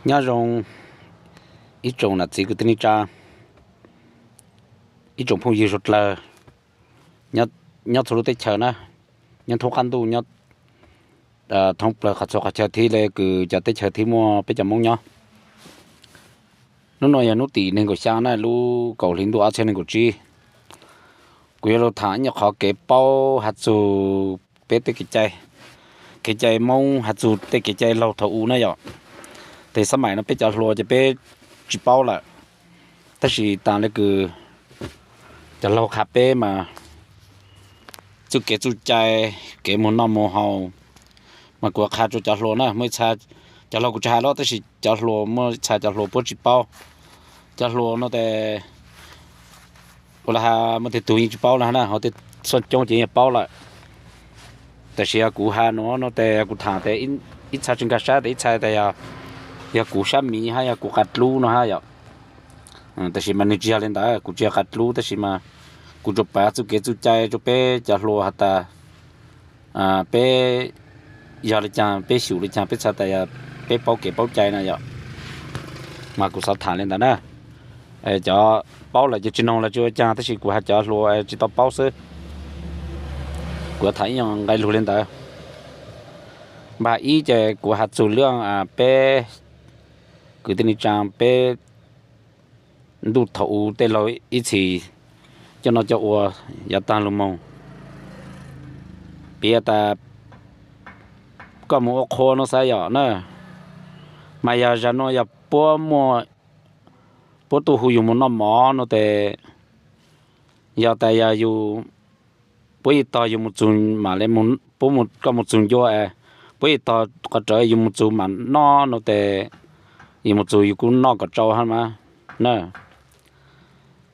Nyob zoo ib tsoom nam txiv kwv tij neej tsa, ib tsoom phooj ywg suav dlawg nyob txhua lub teb chaws na, nyob thoob qab ntuj, nyob thoob plaws qhov txhua qhov chaw thiab li kws cov teb chaws thiab muaj peb cov Hmoob nyob. Hnub no yog hnub tim nees nkaum xya na, lub kaum hli ntuj ob txhiab nees nkaum tsib. Kuv yuav los tham ib nyuag qhov kev paub has txug peb tej kev cai, kev cai Hmoob has txug tej kev cai laug thaum u na yom. Tes xab maim no peb cov hluas ces peb tsis paub lawm, tab sis tas li kws cov laug qha peb mas txuj kev txuj cai, kev mus noj mus haus, mas kuv qha rua cov hluas na, muaj ib txha cov laug kuv tsis has lawm tab sis cov hluas muaj ib txha cov hluas puab tsis paub. Cov hluas no tes ua li has muaj tej tug yeej tsis paub na, ho tej txhua coob ces yeej paub lawm. Tab sis yog kuv has no no tes kuv tham tes ib txha tsis nkag siab tes ib txha tes yog kuv sab miv hab yog kuv qab dlub no hab yom. Tab sis mas nws tsis yog li ntawd, kuv tsis yog qab dlub tab sis mas kuv tsuas pav txuj kev txuj cai rua peb cov hluas has tas peb yog li caag, peb xyum li caag, peb txhais tas yog peb paub kev paub cai na yom. Mas kuv xav tham li ntawd na. Cov paub lawm ces tsis noog los tsis ua caag tab sis kuv has cov hluas tsis tau paub xwb. Kuv tham ib nyuag nqe lug li ntawd. Npaj ib ces kuv has txug lub peb kwv tij neej tsaa peb ntuj thaum u tej laug ib txhis coj noj coj ua yav taag lug moog. Piv tas koj moog ua qhua no xav yom na, mas yog zag nuav yog puab tuaj hu yug moog noj mov no tes, yog tas yog yug, puab yeej tog yug moog txug mam le, koj moog txug ncua, puab yeej tog qhov rawv yug moog txug mam noj no tes, yug moog txug yug kuj noj kom tsau hab mas na.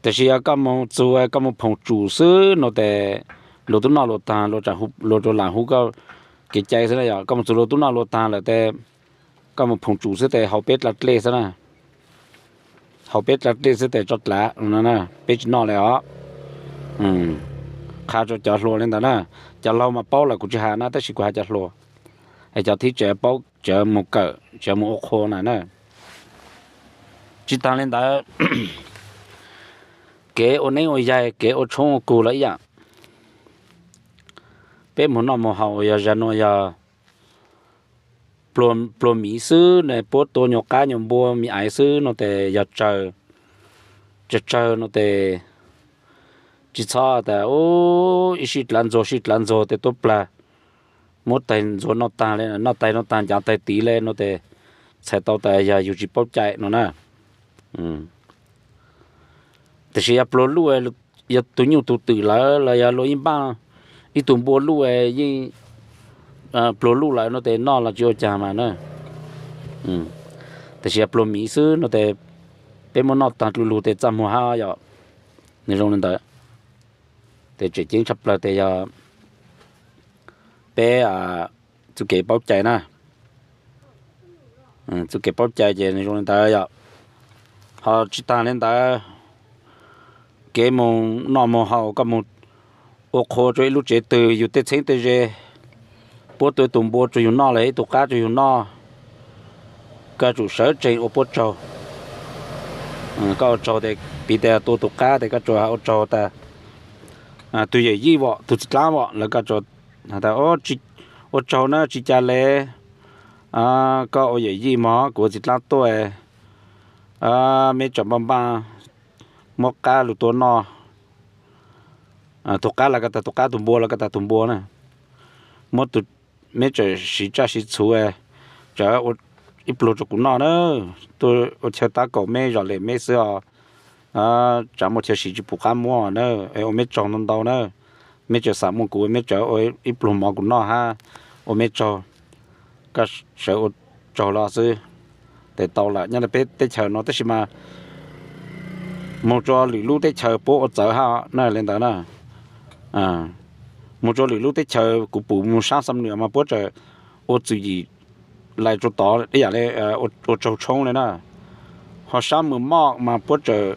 Tab sis yog koj moog txug koj moog phoom tsum xwb no tes, luag tub noj luag taag, luag rua lam hu koj kev cai xwb na yom. Koj moog txug luag tub noj luag taag lawm tes, koj moog phoom tsum xwb tes haus peb dlej xwb na, haus peb dlej xwb tes tso dlav, peb tsis noj le os. Qha rua cov hluas li ntawd na. Cov laug mas paub lawm kuv tsis has na tab sis kuv has cov hluas, es cov thib tseem paub tseem moog kawm tseem moog ua qhua na na. Tsis taag li ntawd, kev ua neeb ua yaig kev ua tshoob ua kug los ib yam. Peb moog noj moog haus yog zag nuav yog pluag miv xwb ne, puab tua nyuag qab nyuag npua miv aiv xwb no tes yog tsawg, tsawg tsawg no tes tsis txhob tas ib sij dlav ntxuag sij dlav ntxuag tes tuab plag muab taig ntxuag noj taag le, noj taig noj taag ncav taig tiv le no tes txhais tau tas yog yug tsis paub cai no na. Tab sis yog pluag luj, yog tug nyuj tug twm lawm los yog luag ib npaaj ib tug npua luj yeej pluag luj lawm no tes noj los tsis ua caag mas na. Tab sis yog pluag miv xwb no tes peb muab noj taag dlug lug tes txaj muag hab yom. Nwg zoo li ntawd. Tes tseem ceeb tshaj plawg tes yog peb txuj kev paub cai na. Txuj kev paub cai ces nwg zoo li ntawd yom. Ho tsis taag li ntawd, kev moog noj moog haus koj moog ua qhua rua ib lub tsev twg yug tej txheeb tej ze, puab tua ib tug npua rua yug noj los ib tug qab rua yug noj, koj tsum sawv tsees ua puab tsaug. Koj ua tsaug tes piv tas tua tug qab tes koj tsum ua tsaug tas tug yawm yij vom tug txiv dlaab vom lawm koj tas ua tsaug na tsis cas le, koj ua yawm yij mog kuv ua txiv dlaab tuaj, meb tseem npaj npaj muab qab lug tua noj. Tug qab los koj tas tug qab, tug npua los koj tas tug npua na. Muab tug, meb tseem siv tsaj siv txhu, tseem ib pluag rua kuv noj na. Tuaj ua chaw tab kaum meb zom lem meb xwb os. Tsav muaj chaw siv tsis pum qab muab na. Ua meb tsaug ntau ntau na. Meb tseem xam muaj kuv meb tseem ua ib pluag mov kuv noj hab. Ua meb tsaug, koj sawv ua tsaug los xwb. Tes tau lawm nyob rua peb teb chaws no tab sis mas moog rua lwm lub teb chaws puab ua txawv hab na le ntawd na. Moog rua lwm lub teb chaws kuv pum moog saab Xam Nuas mas puab tseem ua txwm yim lais rua tod ib yam le ua tsaug tshoob le na. Ho saab Mws Moj mas puab tseem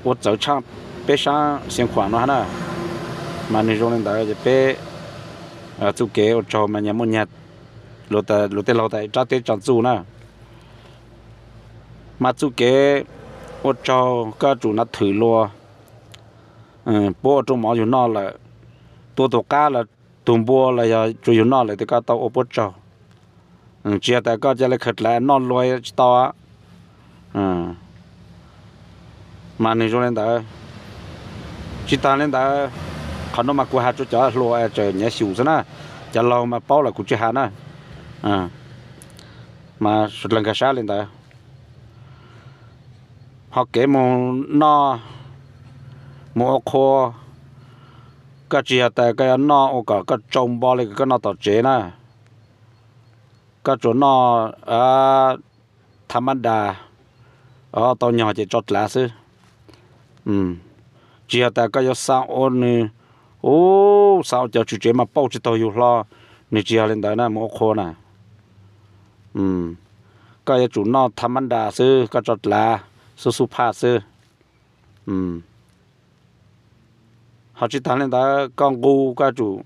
ua txawv tshaaj peb saab Xeev Khuam no hab na. Mas nwg zoo le ntawd es peb txuj kev ua tsaug mas nyag muaj nyag, luag tej laug tas rab teb tso txuj na. Mas txuj kev ua tsaug koj tsum nab thwm luag, puab ua rooj mov yug noj lawm, tua tus qab los tus npua los yog tsuas yug noj lawm tes koj tau ua puab tsaug. Tsis yog tas koj ca le khaws dlav noj luag tsis tau. Mas nws zoo li ntawd. Tsis tas li ntawd, qhov no mas kuv has rua cov hluas tseem nyav xyum xwb na, cov laug mas paub lawm kuv tsis has na. Mas sawv dlawg nkag sab li ntawd. Ho kev mus noj, mus ua qhua, koj tsis yog tas koj yuav noj ua kom koj tsau npo li koj noj tom tsev na. Koj tsuas noj tha mab das, tau nyog ces tso dlav xwb. Tsis yog tas koj yuav xa ua nws, u, xa ua cov tswv tsev mas pauj tsis taug yus hlo, nws tsis yog li ntawd na, mus ua qhua na. Koj yuav tsum noj tha mab das xwb, koj tso dlav xub xub phaj xwb. Ho tsis tas li ntawd koj nqus koj tsum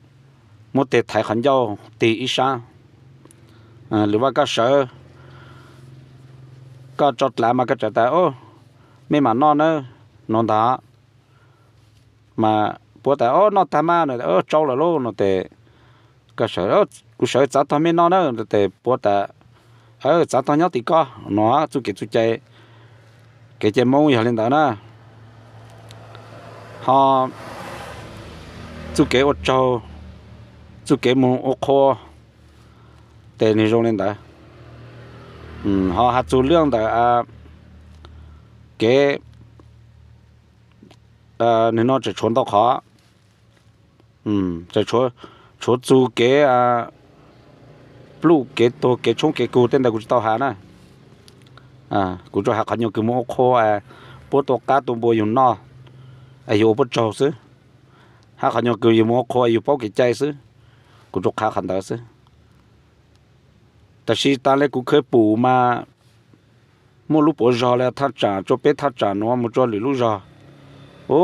muab tes thaiv qhov ncauj tig ib sab. Lwm vaj koj sawv, koj tso dlav mas koj txawm tas, mej mam noj nawb, no ntag. Mas puab tas, noj tag mas, no, tsau lawm lauj, no tes, kuv sawv txav tog mej noj na, no tes puab tas, txav tog nyob tim koj, no. Txuj kev txuj cai, kev cai Moob yog li ntawd na. Ho txuj kev ua tsaug, txuj kev mus ua qhua, tes nws zoo li ntawd. Ho has txug lub ntawm kev, nws no tseem tshuav ntau qhov, tseem tshuav txug kev pluj kev tuag kev tshoob kev kug tej ntawd kuv tsis tau has na. Kuv tsuas has qhov nyuag kws mus ua qhua, puab tua qab tua npua yug noj, es yug ua puab tsaug xwb. Hab qhov nyuag kws yug mus ua qhua yug paub kev cai xwb, kuv tsuas qha qhov ntawd xwb. Tab sis tas le kuv khawv pum mas muaj lub puav zog le thaj tsam, tsua peb thaj tsam nuav mus tsua lwm lub zog, u,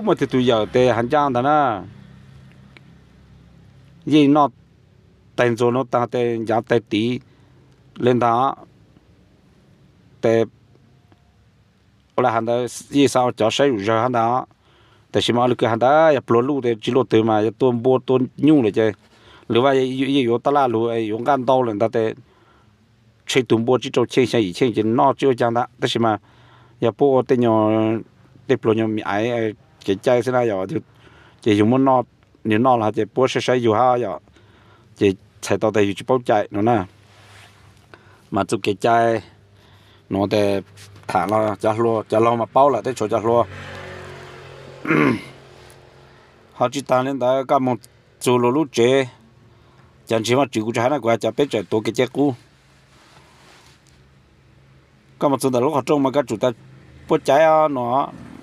muaj tug tug yawm tes has ncaj ntag na, yeej noj taig ntxuag nuav taag tes ncav taig tiv le ntag. Tes ua le has ntawd yeej xaav ua cov saib zug zawg hab ntag, tab sis mas ua le kws has ntawd yog pluag luj tes tsi luaj twg mas yog tua npua tua nyuj lawm ces lwm vaj yeej yuav taj laj lug yuav nqaj ntau lawm ntag tes tsheej tug npua tsib rau cheej xyaa yim cheej ces noj tsi ua caag ntag. Tab sis mas yog puab ua tej nyuag, tej pluag nyuag me aiv kev cai xwb na yog, ces yug muab noj, nws noj los ces puab saib saib yug hab yog, ces txhais tau tas yug tsi paub cai no na. Mas txuj kev cai nuav tes tham los cov hluas cov laug mas paub lawm, teb tshuav cov hluas. Ho tsi taag le ntawd koj moog txug luag lub tsev, cov ntsig Vaajtswv kuv tsi has na, kuv has cov peb tseem tuav kev cai qub. Koj moog txug ntawm lub qhov rooj mas koj tsum tas puab caiv no,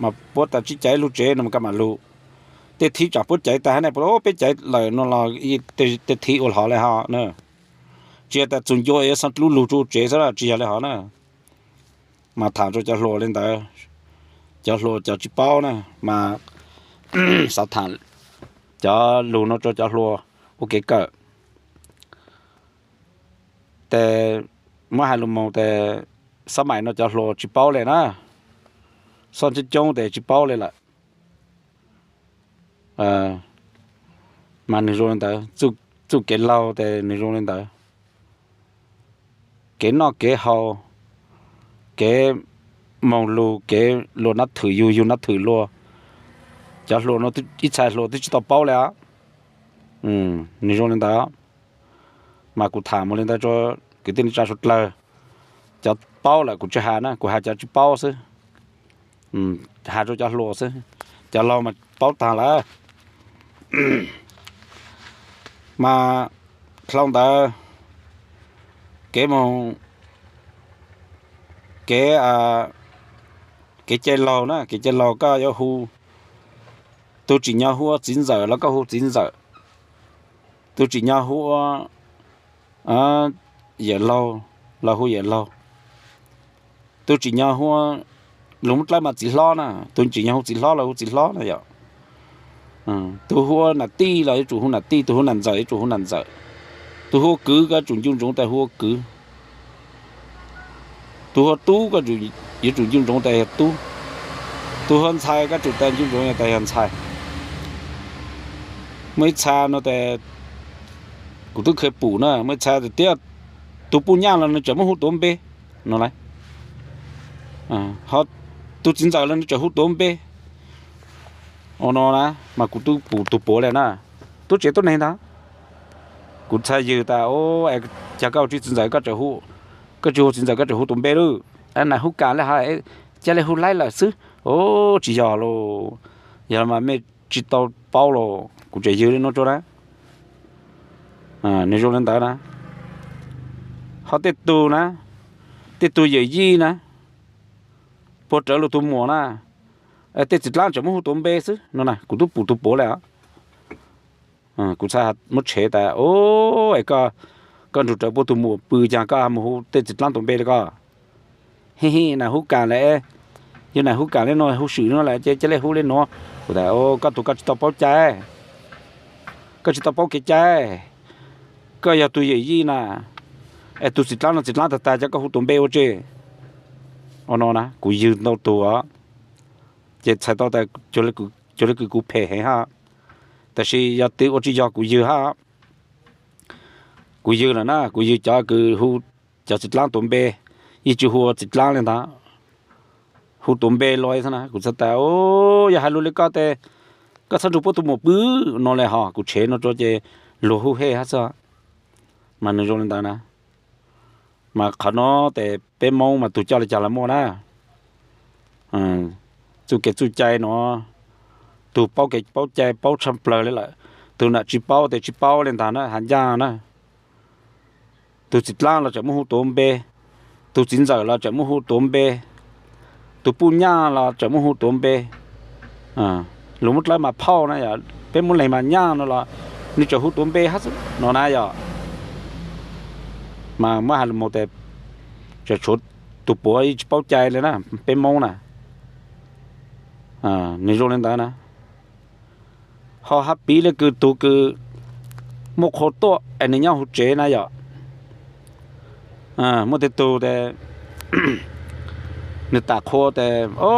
mas puab tas tsib caiv lug tsev no mas koj mam lug. Tej thib tsam puab caiv tas hab ne, puab peb caiv lawm no los tej thib ua hov le hov na. Tsi yog tas txug ncua yuav xaa lub lug rua tsev xwb, tsi yog le hov na. Mas tham rua cov hluas le ntawd, cov hluas cov tsi paub na, mas xav tham cov lug no rua cov hluas ua kev kawm. Tes muab hais lug moog tes xab maim no cov hluas tsi paub le na, xoj coob coob tes tsi paub le lawm. Mas nwg zoo le ntawd, txuj kev laug tes nwg zoo le ntawd. Kev noj kev haus, kev moog lug, kev luag nab thwm yug, yug nab thwm luag, cov hluas no ib txhais hluas twb tsi tau paub le os. Nwg zoo le ntawd, mas kuv tham moog le ntawd rua kwv tij neej tsa suav dlawg. Cov paub lawm kuv tsi has na, kuv has cov tsi paub xwb, has rua cov hluas xwb, cov laug mas paub taag lawm. Mas dlhau ntawd, kev moog, kev, kev cai laug na, kev cai laug koj yuav hu, tug tsim nyog hu ua txiv ntxawm los koj hu txiv ntxawm, tug tsim nyog hu ua yawm laug los hu yawm laug, tug tsim nyog hu ua, lug mub dlawb mas txiv hlob na, tug tsim nyog hu txiv hlob los hu txiv hlob na yom. Tug hu ua nam tij los yuav tsum hu nam tij, tug hu nam ntxawm yuav tsum hu nam ntxawm, tug hu ua kwv koj yuav tsum ncu ntsoov tas hu ua kwv. Tus hu ua tub koj yuav tsum nco ntsoov tas yog tub, tus hu ua ntxhais koj tsum tas nco ntsoov tas yog ntxhais. Muaj ib txha no tas kuv twb khaws pum na, muaj ib txha tias tus puj nyaj los nws tseem muab hu tuav npe no lauj, ho tus txiv ntxawm los nws tseem hu tuav npe no na, mas kuv twb pum tus puav li na, tub tsev tub neeg ntag. Kuv txhais yws tas, cas koj ua tsis txiv ntxawm, koj tsis hu txiv ntxawm koj tseem hu tus npe lawm, nas hu kas li ha, ca li hu laib lawm xwb. Tsis yog lauj, yog mas mej tsis tau paub los kuv tseem yws li no tso na. Nws zoo li ntawd na. Ho tej tug na, tej tug yawm yij na, puag rawv luag tus muam na, tej txiv dlaab tseem muab hu tuav npe xwb no na, kuv twb pum tus puav li os. Kuv txhais muab tshev tas, es koj nrug rawv puag tus muam pw cas koj mus hu tej txiv dlaab tuav npe li koj? Hij hij, nas hu kas lawm, yog nas hu kas li no hu swm no lawm ces ca li hu li no. Kuv tas, koj tus koj tsis tau paub cai, koj tsis tau paub kev cai. Koj yog tus yawm yij na, es tus txiv dlaab no txiv dlaab tag tag cov koj hu tuav npe ua tsi? No na, kuv yws ntau tug os, ces txhais tau tas cuag li kws kuv phem heev hab, tab sis yog twb ua tsis yog kuv yws hab. Kuv yws lawm na, kuv yws cov kws hu cov txiv dlaab tuav npe, yeej tsis hu ua txiv dlaab li ntag, hu tuav npe los xwb na. Kuv txhais tas, yog hais lug li koj tes, koj txhob nrug puab tus muam pw no li hos, kuv tshev no rua ces luag hu hej hab xwb. Mas nws zoo li ntawd na. Mas qhov no tes peb Moob mas tug coj li cas los muaj na. Txuj kev txuj cai no, tug paub kev paub cai paub tshaj plawg li lawm, tug nam tsis paub tes tsis paub li ntag na, has ncaaj na. Tug txiv dlaab los tseem muab hu tuav npe, tug txiv ntxawm los tseem muab hu tuav npe, tug puj nyaj los tseem muab hu tuav npe. Luag muab dlawb mas phauj na, peb muab leeg mas nyaj no los nws tseem hu tuav npe hab xwb no na yog. Mas muab has lug mus tes tseem tshuav tug puav yeej tsis paub cai li na, peb Moob na. Nws zoo li ntawd na. Ho hab piv le kws tug kws muaj qhua tuaj es nws nyob huv tsev na yom. Muaj tej tug tes nws tam qhua tes, o,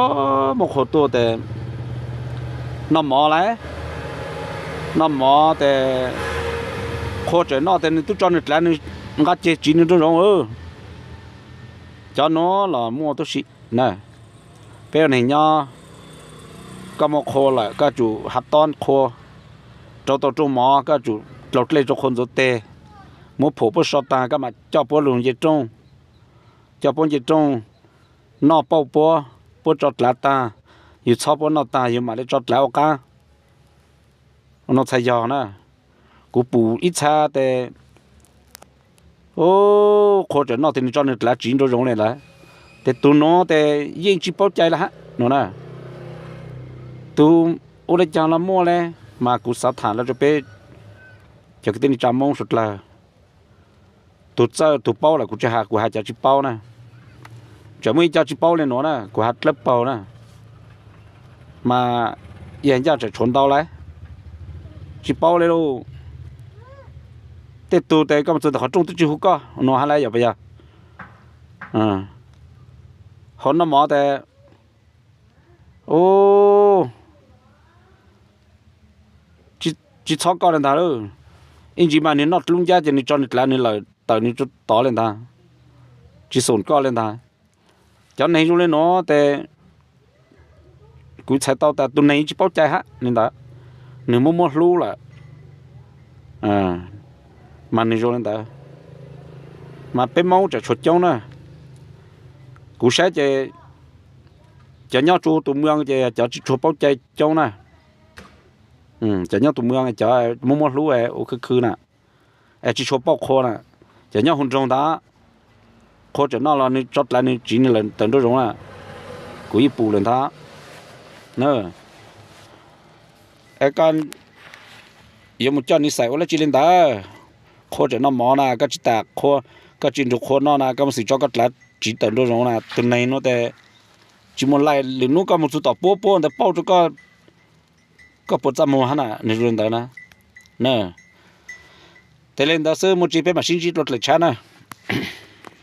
muaj qhua tuaj tes noj mov lawm, noj mov tes qhua tseem noj tes nws tub tso nws dlav nws nqa ceg tsiv nws nraum zoov. Cov nuav los muaj tub si na. Peb ua neeg nyob, koj muaj qhua lawm koj tsum hab tob qhua, rau tau rooj mov koj tsum dlau dlej rau qhua ntxuav teg, muab phuam puab so taag koj mam coj puab lug nce rooj, coj puab nce rooj, noj pauj puab, puab tso dlav taag, yug txhob puab noj taag yug mam le tso dlav ua qaab. Ua no txhais yog na. Kuv pum ib txha tes, o, qhua tseem noj tes nws tso nws dlav tsiv nraum zoov le lawm. Tes tug nuav tes yeej tsis paub cai le hab no na. Tug ua le caag los muaj le, mas kuv xav tham los rau peb cov kwv tij neej tsa Moob suav dlawg. Tug txawj tug paub lawm kuv tsis has, kuv has cov tsis paub na. Tseem muaj ib co tsis paub le nuav na, kuv has dlawb paug na. Mas yag ncaj tseem tshuav ntau lawm, tsis paub le lauj. Tej tug tes koj mus txug ntawm qhov rooj twb tsis hu koj no hab lawm yog puas yog? Ho noj mov tes, u, tsis txhob koj le ntag lauj. Ib ntsis mas nws noj dlub ncab ces nws tso nws dlav nws lawm tawm nws tod le ntag, tsis xoom koj le ntag. Cov neeg zoo le nuav tes kuv txhais tau tas tug neeg tsis paub cai hab le ntawd, nws muab muab hlub lawm. Mas nws zoo le ntawd, mas peb Moob tseem tshuav coob na. Kuv saib ces cov nyob tsuas tus moos ces cov tsis tshua paub cai coob na. Cov nyob tus moos cov muab muab hlub ua khwv khwv na, es tsis tshua paub qhua na. Cov nyob huv nroog ntag, qhua tseem noj los nws tso dlav nws tsiv nws lawm tawm nraum zoov na. Kuv yeej pum lawm ntag. Es koj yuav mus coj nws xaim ua dab tsi li ntawd? Qhua tseem noj mov na, koj tsis tas qhua, koj tsis nrug qhua noj na, koj mus xaim tso koj dlav tsiv tawm nraum zoov na. Tus neeg nuav tes tsis muaj laij, lwm nub koj mus txug tom puab, puab ntawd pauj rua koj, koj puas txaj muag hab na. Nws zoo li ntawd na. Tes le ntawd xwb, muaj tsi peb mam sib ntsib dlua dlaim tshab na.